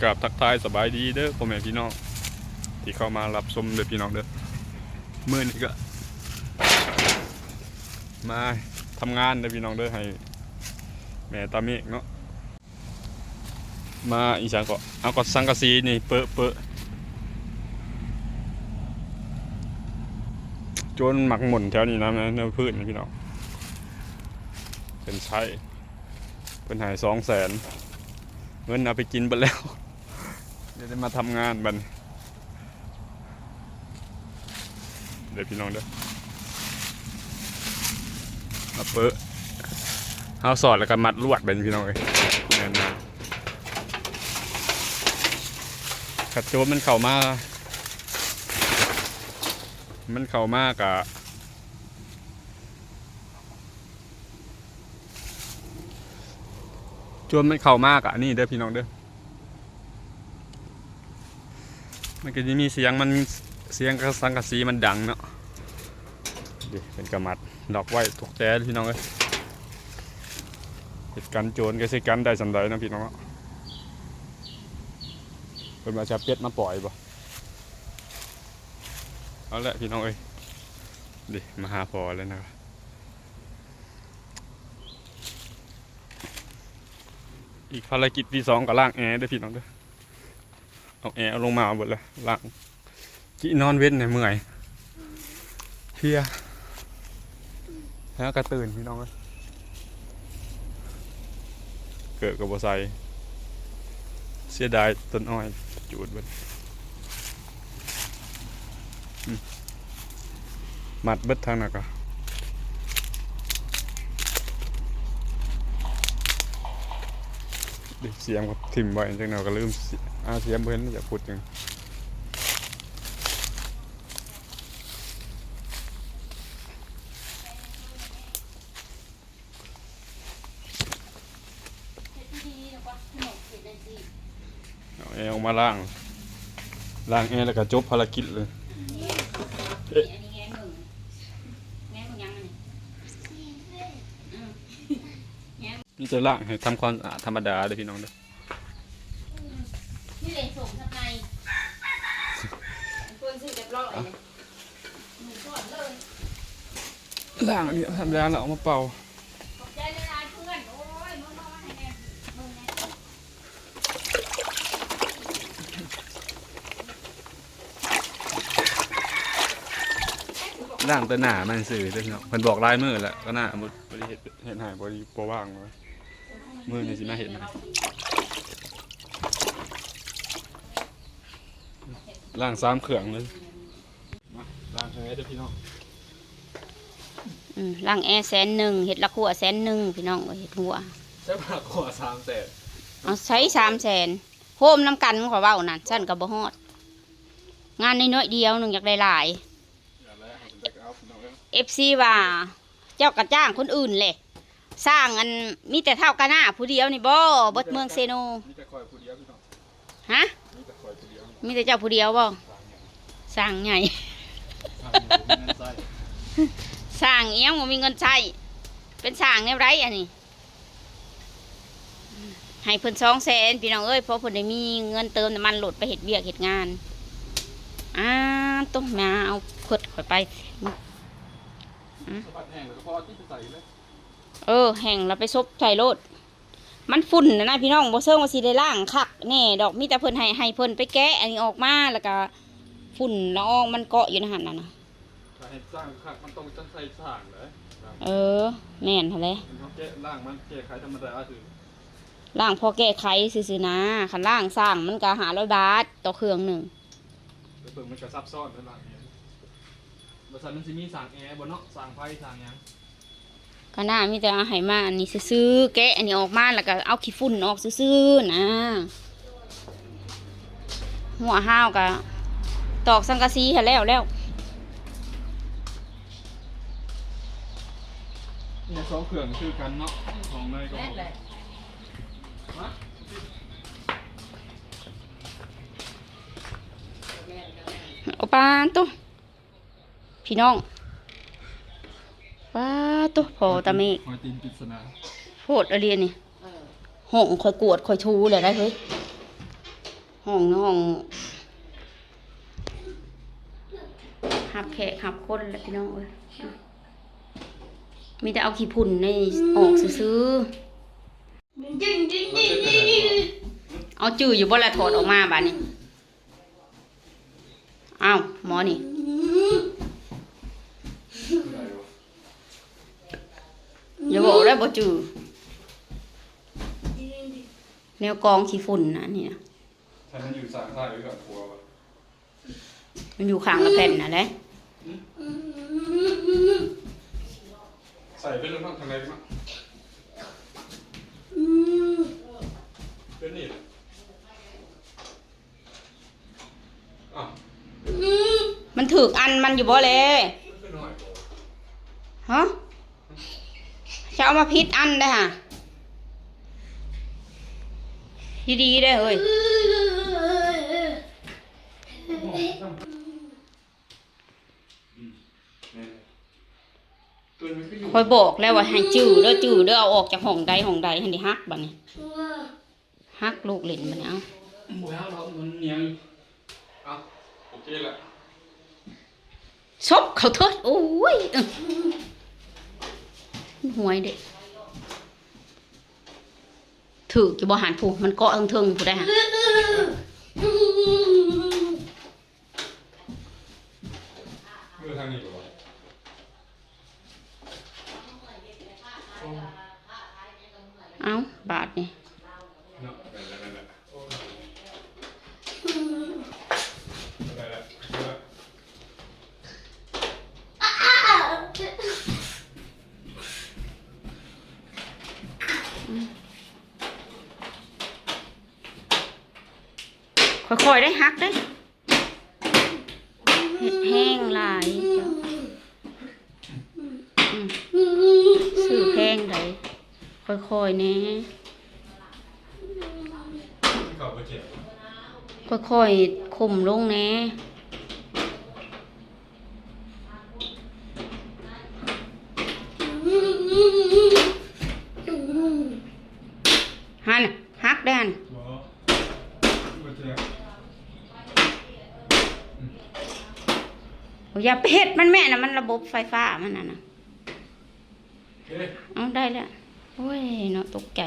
ກາບທັກທາຍສະບາຍດີເດີພໍ່ແມ່ພີ່ນ້ອງ ທີ່ເຂົ້າມາຮັບຊົມເດີພີ່ນ້ອງເດີ. ມື້ນີ້ກໍມາທຳງານເດີພີ່ນ້ອງເດີ ໃຫ້ແມ່ຕາເມກເນາະ. ມາອີຫຍັງເກາະ ເອົາກໍສັງກະສີນີ້ເປິະ ເປິະ ໂຈນມັກໝົນແຖວນີ້ນະ ແນວພື້ນນີ້ພີ່ນ້ອງ ເພິ່ນໃຊ້ ເພິ່ນໃຫ້ສອງແສນ ເງິນເອົາໄປກິນເບິດແລ້ວ ເລີຍໄດ້ມາທຳງານບັດນີ້. ເດີພີ່ນ້ອງເດີ ມາເປິະ ເຮົາສອດແລ້ວກໍມັດລວດໄປພີ່ນ້ອງເອີຍ. ແມ່ນນະ ຄັນໂຈນມັນເຂົ້າມາ ມັນເຂົ້າມາກະ ໂຈນມັນເຂົ້າມາກະອັນນີ້ເດີພີ່ນ້ອງເດີ. ມັນກໍຈະມີສຽງມັນ ສຽງສັງກະສີມັນດັງເນາະ. ເດ ເພິ່ນກໍມັດລັອກໄວ້ທຸກແຈພີ່ນ້ອງເອີຍ. ເຮັດກັນໂຈນກໍຊິກັນໄດ້ສ່ຳໃດເນາະພີ່ນ້ອງເນາະ. ເພິ່ນວ່າຊິເອົາເປັດມາປ່ອຍບໍ່? ເອົາແຫຼະພີ່ນ້ອງເອີຍ. ເດ ມາຫາພໍ່ແລ້ວນະ. ອີກພາລະກິດທີສອງກໍລ້າງແອເດີພີ່ນ້ອງເດີ. ເອົາແອເອົາລົງມາເອົາເບິດແລ້ວ ລ້າງ ກິນນອນເວັນນີ້ເມື່ອຍ ເພຍ ແລ້ວກໍຕື່ນພີ່ນ້ອງເອີຍ. ເກີບກໍບໍ່ໃສ່ ເສຍດາຍຕົ້ນອ້ອຍຈູດເບິດ. ອືມ ມັດເບິດທາງນັ້ນກະ ເດ ສຽມກໍຖິ້ມໄວ້ ຈັກໜ່ອຍກໍລືມ ອາ ສຽມບໍ່ເຫັນ ຢາກຂຸດຫຍັງ. ເອົາແອອອກມາລ້າງ ລ້າງແອແລ້ວກໍຈົບພາລະກິດເລີຍ. ເອະ ມີແຕ່ລ້າງໃຫ້ທຳຄວາມສະອາດທຳມະດາເດີພີ່ນ້ອງເດີ. ນີ້ເລີຍ ສົມທັບໃນ ເພິ່ນຊື້ຮຽບຮ້ອຍເລີຍ. ລ້າງອັນນີ້ທຳມະດາແລ້ວເອົາມາເປົ່າ. ຂອບໃຈຫຼາຍໆເພື່ອນ. ໂອ້ຍ ມາເອົາມາໃຫ້ແດ່ ເບິ່ງແດ່. ລ້າງແຕ່ໜ້າມັນຊື່ເດ້ເນາະ. ເພິ່ນບອກຫຼາຍມື້ແລ້ວ ກໍໜ້າບໍ່ ບໍ່ໄດ້ເຮັດ ເຮັດໃຫ້ ບໍ່ໄດ້ ບໍ່ວ່າງເລີຍ. ມື້ນີ້ຊິມາເຮັດໃຫ້ ລ້າງສາມເຄື່ອງເລີຍ. ມາລ້າງແອເດີພີ່ນ້ອງ. ອືມ ລ້າງແອແສນໜຶ່ງ ເຮັດລະຄົວແສນໜຶ່ງ ພີ່ນ້ອງເອີຍ ເຮັດຫົວ ໃຊ້ລະຄົວສາມແສນ. ເອົາໃຊ້ສາມແສນ ໂຮມນຳກັນ ຂ້ອຍເວົ້ານັ້ນ ຊັ້ນກໍບໍ່ຮອດ. ງານນ້ອຍໆດຽວໜຶ່ງ ຢາກໄດ້ຫຼາຍ. ເອັຟຊີວ່າ ເຈົ້າກໍຈ້າງຄົນອື່ນແຫຼະ ສ້າງອັນ ມີແຕ່ທ້າວກາໜ້າຜູ້ດຽວນີ້ບໍ່ ເບິດເມືອງເຊໂນ? ມີແຕ່ຂ້ອຍຜູ້ດຽວພີ່ນ້ອງ. ຮະ? ມີແຕ່ຂ້ອຍຜູ້ດຽວ. ມີແຕ່ເຈົ້າຜູ້ດຽວບໍ່? ສ້າງໃຫຍ່ ສ້າງໃຫຍ່ ສ້າງຫຍັງບໍ່ມີເງິນໃຊ້? ເປັນສ້າງແນວໃດອັນນີ້? ໃຫ້ເພິ່ນສອງແສນ ພີ່ນ້ອງເອີຍ ເພາະເພິ່ນໄດ້ມີເງິນເຕີມນ້ຳມັນລົດໄປເຮັດວຽກເຮັດງານ. ອ້າ ຕົກມາເອົາເພິດຂ້ອຍໄປ. ອືມ ສະບັດແຫ້ງແລ້ວກໍພໍຕິດໄປໃສ່ເລີຍ. ເອີ ແຫ້ງແລ້ວໄປສົບໃສ່ໂລດ. ມັນຝຸ່ນນະນະ ພີ່ນ້ອງ ບໍ່ເຊີງວ່າຊິໄດ້ລ້າງຄັກແນ່ດອກ ມີແຕ່ເພິ່ນໃຫ້ ໃຫ້ເພິ່ນໄປແກະອັນນີ້ອອກມາ ແລ້ວກໍຝຸ່ນລະອອງມັນເກາະຢູ່ໃນຫັ້ນນະ. ຖ້າເຮັດສ້າງຄັກ ມັນຕ້ອງຈັດໃສ່ສ້າງເດ້. ເອີ ແມ່ນຫັ້ນແຫຼະ. ເຮົາແກະລ້າງມັນແກ້ໄຂທຳມະດາຊື່ ລ້າງພໍແກ້ໄຂຊື່ໆນາ. ຄັນລ້າງສ້າງມັນກໍຫ້າຮ້ອຍບາດຕໍ່ເຄື່ອງໜຶ່ງ. ໄປເບິ່ງມັນກໍຊັບຊ້ອນເດ້ ລ້າງແອ. ບໍ່ຊັ້ນມັນຊິມີສ້າງແອບໍ່ເນາະ ສ້າງໄຟສ້າງຫຍັງ. ກະໜ້າມີແຕ່ເອົາໃຫ້ມາອັນນີ້ຊື່ໆ ແກະອັນນີ້ອອກມາ ແລ້ວກໍເອົາຂີ້ຝຸ່ນອອກຊື່ໆນະ. ຫົວຫ້າວກະຕອກສັງກະສີໃຫ້ແລ້ວແລ້ວ. ເນຍ ສອງເຄື່ອງຄືກັນເນາະ ຂອງໃນກໍ ແມ່ນແຫຼະ. ໂອປານໂຕ ພີ່ນ້ອງ ປາໂຕ ພໍ່ຕາເມກ ຫອຍຕີນປິດສະໜາ ໂພດອີ່ຫຼີອັນນີ້. ເອີ ຫ້ອງຂ້ອຍກວດຂ້ອຍຖູແລ້ວໄດ໋ເຮີ້ຍ. ຫ້ອງ ຫ້ອງຮັບແຂກຮັບຄົນແຫຼະພີ່ນ້ອງເອີຍ. ມີແຕ່ເອົາຂີ້ຝຸ່ນນີ້ອອກຊື່ໆ. ເອົາຈື່ຢູ່ບໍ່ລະ ຖອດອອກມາບາດນີ້. ອ້າວ ໝໍນີ້ ຢ່າບອກໄດ້ບໍ່ຈື່ ແນວກອງຂີ້ຝຸ່ນນະ ອັນນີ້ນະ. ໃຫ້ມັນຢູ່ສາມຂ້າງ ຫຼືສາມຂົວວະ? ມັນຢູ່ຂ້າງລະແຜ່ນຫັ້ນແຫຼະ. ໃສ່ໄປລົງທາງໃດເນາະ ເປັນນີ້ແຫຼະ. ອ້າວ ມັນຖືກອັນມັນຢູ່ບໍ່ແລ? ມັນຄືນ້ອຍໂພດ. ຮະ? ຈະເອົາມາຜິດອັນໄດ໋ຫະ. ດີໆ ເດີເຮີ້ຍ. ຂ້ອຍບອກແລ້ວວ່າໃຫ້ຈື່ເດີ ຈື່ເດີ ເອົາອອກຈາກຫ້ອງໃດຫ້ອງໃດຫັ້ນ ໄດ້ຫັກບາດນີ້. ຫັກລູກຫຼິ້ນບາດນີ້. ເອົາ ບໍ່ຫັກດອກ ມັນໜຽວຢູ່. ເອົາ ໂອເຄລະ. ສົບເຂົ້າເທີດ. ໂອ້ຍ ເອີ ມັນຫວຍເດ້. ຖືກຢູ່ບໍ່ຫັ້ນ? ຜູ້ ມັນເກາະເທິງໆ ຜູ້ໃດຫັ້ນ. ເອີ ທາງນີ້ບໍ່? ເອົ້າ ບາດນີ້ ເນາະ ແມ່ນແລ້ວ ແມ່ນແລ້ວ ໂອ້ຍ ໄດ້ແລ້ວ ໄດ້ແລ້ວ. ຄ່ອຍໆ ໄດ້ ຫັກເດ້. ເຮັດແຮງຫຼາຍ ອືມ ຊື້ແພງໃດ໋ ຄ່ອຍໆ ແດ່ ຄ່ອຍໆ ຂົມລົງແດ່. ຫັ້ນ ຫັກເດ້ຫັ້ນ. ບໍ່ແຈກ ອືມ ໂອ້ຍ ຢ່າໄປເຮັດມັນແມ່ນະ ມັນລະບົບໄຟຟ້າມັນຫັ້ນນະ. ເອີ ເອົາ ໄດ້ແລ້ວ. ໂອ້ຍເນາະ ຕົກໃຈ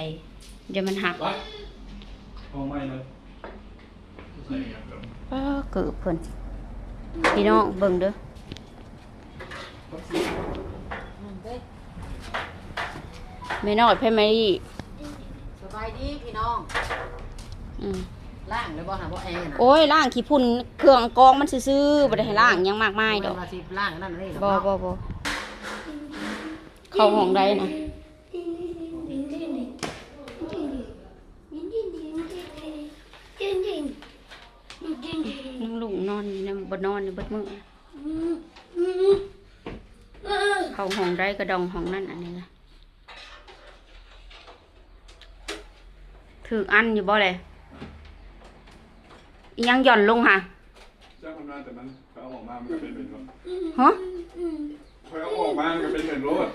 ຢ່າມັນຫັກ. ໄປ ເອົາໃໝ່ເລີຍ. ປ້າ ເກີບເພິ່ນ ພີ່ນ້ອງເບິ່ງເດີ. ແມ່ນ້ອຍແພມິລີ ສະບາຍດີພີ່ນ້ອງ. ອືມ ລ້າງແລ້ວບໍ່ຫາ ບໍ່ແອນະ? ໂອ້ຍ ລ້າງຂີ້ຝຸ່ນເຄື່ອງກອງມັນຊື່ໆ ບໍ່ໄດ້ໃຫ້ລ້າງຫຍັງມາກມາຍດອກ. ວ່າຊິລ້າງອັນນັ້ນອັນນີ້ ບໍ່ ບໍ່ ບໍ່ ເຂົ້າຫ້ອງໃດນະ? ນາງລຸງນອນຢູ່ນຳ ບໍ່ນອນຢູ່ເບິດມື້. ເຂົ້າຫ້ອງໃດກະດອງຫ້ອງນັ້ນ ອັນນີ້ນະ. ຖືກອັນຢູ່ບໍ່ແລ? ອີ່ຫຍັງຢ່ອນລົງຫະ? ຈັກມັນມາແຕ່ມັນ ຂ້ອຍເອົາອອກມາມັນກະເປັນແບບນັ້ນ. ຮະ? ຂ້ອຍເອົາອອກມາມັນກະເປັນແບບໂລດ.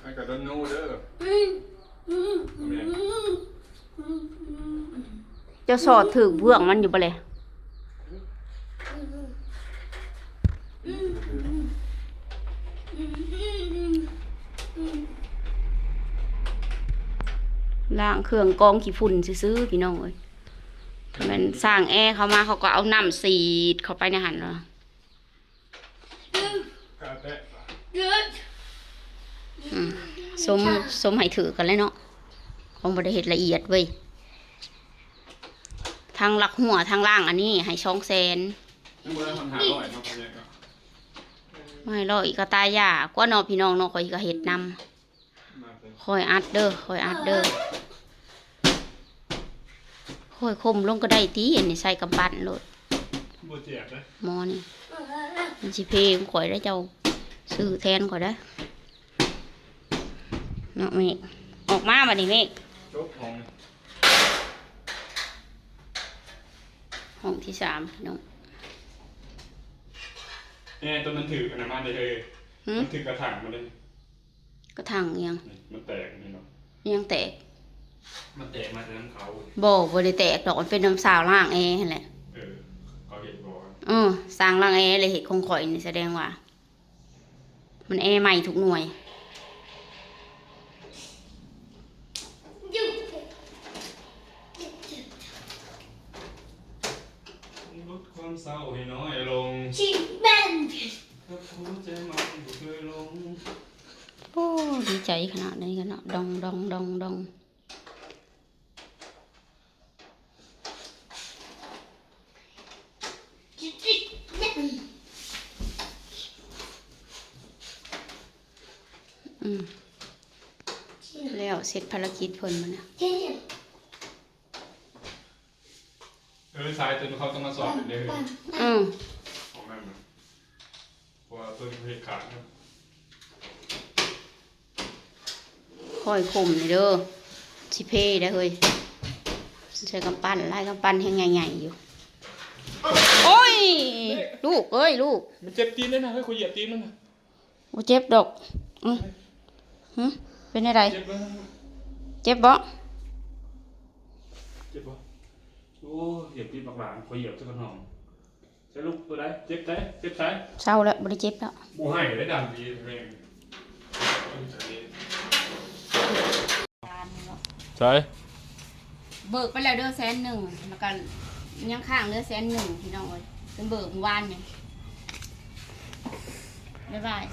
ອ້າຍກະ don't know ເດີ. ແມ່ນ. ເຈົ້າສອດຖືກເບື້ອງມັນຢູ່ບໍ່ແລ? ລ້າງເຄື່ອງກອງຂີ້ຝຸ່ນຊື່ໆ ພີ່ນ້ອງເອີຍ. ແມ່ນຊ່າງແອເຂົ້າມາ ເຂົາກະເອົານ້ຳສີດເຂົ້າໄປໃນຫັ້ນ. ອືມ ສົມ ສົມໃຫ້ຖືກກັນແຫຼະເນາະ ຄົງບໍ່ໄດ້ເຮັດລະອຽດເວີຍ. ທັງລັກຮົ້ວທັງລ້າງອັນນີ້ໃຫ້ສອງແສນ. ຍັງບໍ່ໄດ້ຮອດຫ້າຮ້ອຍເນາະ ບໍ່ໃຫ້ຮ້ອຍກະຕາຍຢາກກວ່າເນາະ ພີ່ນ້ອງເນາະ. ຂ້ອຍກະເຮັດນຳ. ຄ່ອຍອັດເດີ ຄ່ອຍອັດເດີ. ຄ່ອຍຂົມລົງກະໄດ້ຕິ ອັນນີ້ໃສ່ກຳປັ້ນໂລດ. ບໍ່ແຈກເດ້ ໝໍນີ້ ມັນຊິເພຂອງຂ້ອຍເດ້ ເຈົ້າຊື້ແທນຂ້ອຍເດ້ເນາະ. ເມກ ອອກມາບາດນີ້ເມກ. ຈົບຫ້ອງ ຫ້ອງທີສາມ ພີ່ນ້ອງ. ແອ ໂຕມັນຖືກອັນນັ້ນມາເດ້ເຮີຍ. ຫື? ມັນຖືກກະຖາງມາເດ້. ກະຖັງອີ່ຫຍັງ? ນີ້ ມັນແຕກນີ້ເນາະ. ອີ່ຫຍັງແຕກ? ມັນແຕກມາແຕ່ນຳເຂົາ. ບໍ່ ບໍ່ໄດ້ແຕກດອກ ມັນເປັນນຳສາວລ້າງແອຫັ້ນແຫຼະ. ເອີ ເຂົາເຮັດບໍ່? ເອີ ສ້າງລ້າງແອແລ້ວເຮັດຂອງຂ້ອຍນີ້ ສະແດງວ່າມັນແອໃໝ່ທຸກໜ່ວຍ. ຫຼຸດຄວາມເສົ້າໃຫ້ນ້ອຍລົງ ຊິແມ່ນ ກັບຫົວໃຈມັນບໍ່ເຄີຍຫຼົງ. ໂອ້ ດີໃຈຂະໜາດນີ້ກັນເນາະ ດອງ ດອງ ດອງ ດອງ. ອືມ ແລ້ວເສັດພາລະກິດເພິ່ນມື້ນີ້. ເອີ ສາຍຕົວນີ້ເຂົາຕ້ອງມາສອນເດ້. ອືມ ຂອງນັ້ນນະ ເພາະວ່າຕົວນີ້ເຮັດຂາດນະ. ຄ່ອຍຄົມນີ້ເດີ ຊິເພໄດ້ເຮີ້ຍ. ໃສ່ກຳປັ້ນ ຫຼາຍກຳປັ້ນແຮງໃຫຍ່ໆຢູ່. ໂອ້ຍ ລູກເອີຍ ລູກ ມັນເຈັບຕີນເດ້ນະເຮີ້ຍ ຂ້ອຍຢຽບຕີນມັນນະ. ບໍ່ເຈັບດອກ. ອື ຫຶ ເປັນແນວໃດ? ເຈັບບໍ່? ເຈັບບໍ່? ເຈັບບໍ່? ໂອ້ຍ ຢຽບຕີນບັກຫຼານ ຂ້ອຍຢຽບໃສ່ບັກໜອງ. ໃສ່ລູກຕົວໃດ? ເຈັບໃດ? ເຈັບໃສ? ເຊົາແລ້ວ ບໍ່ໄດ້ເຈັບແລ້ວ. ບໍ່ໃຫ້ໄດ້ດຳດີແມ່ງ. ໃສ? ເບີກໄປແລ້ວເດີແສນໜຶ່ງ ແລ້ວກໍຍັງຄ້າງເຫຼືອແສນໜຶ່ງ ພີ່ນ້ອງເອີຍ ເພິ່ນເບີກມື້ວານນີ້. ບາຍບາຍ.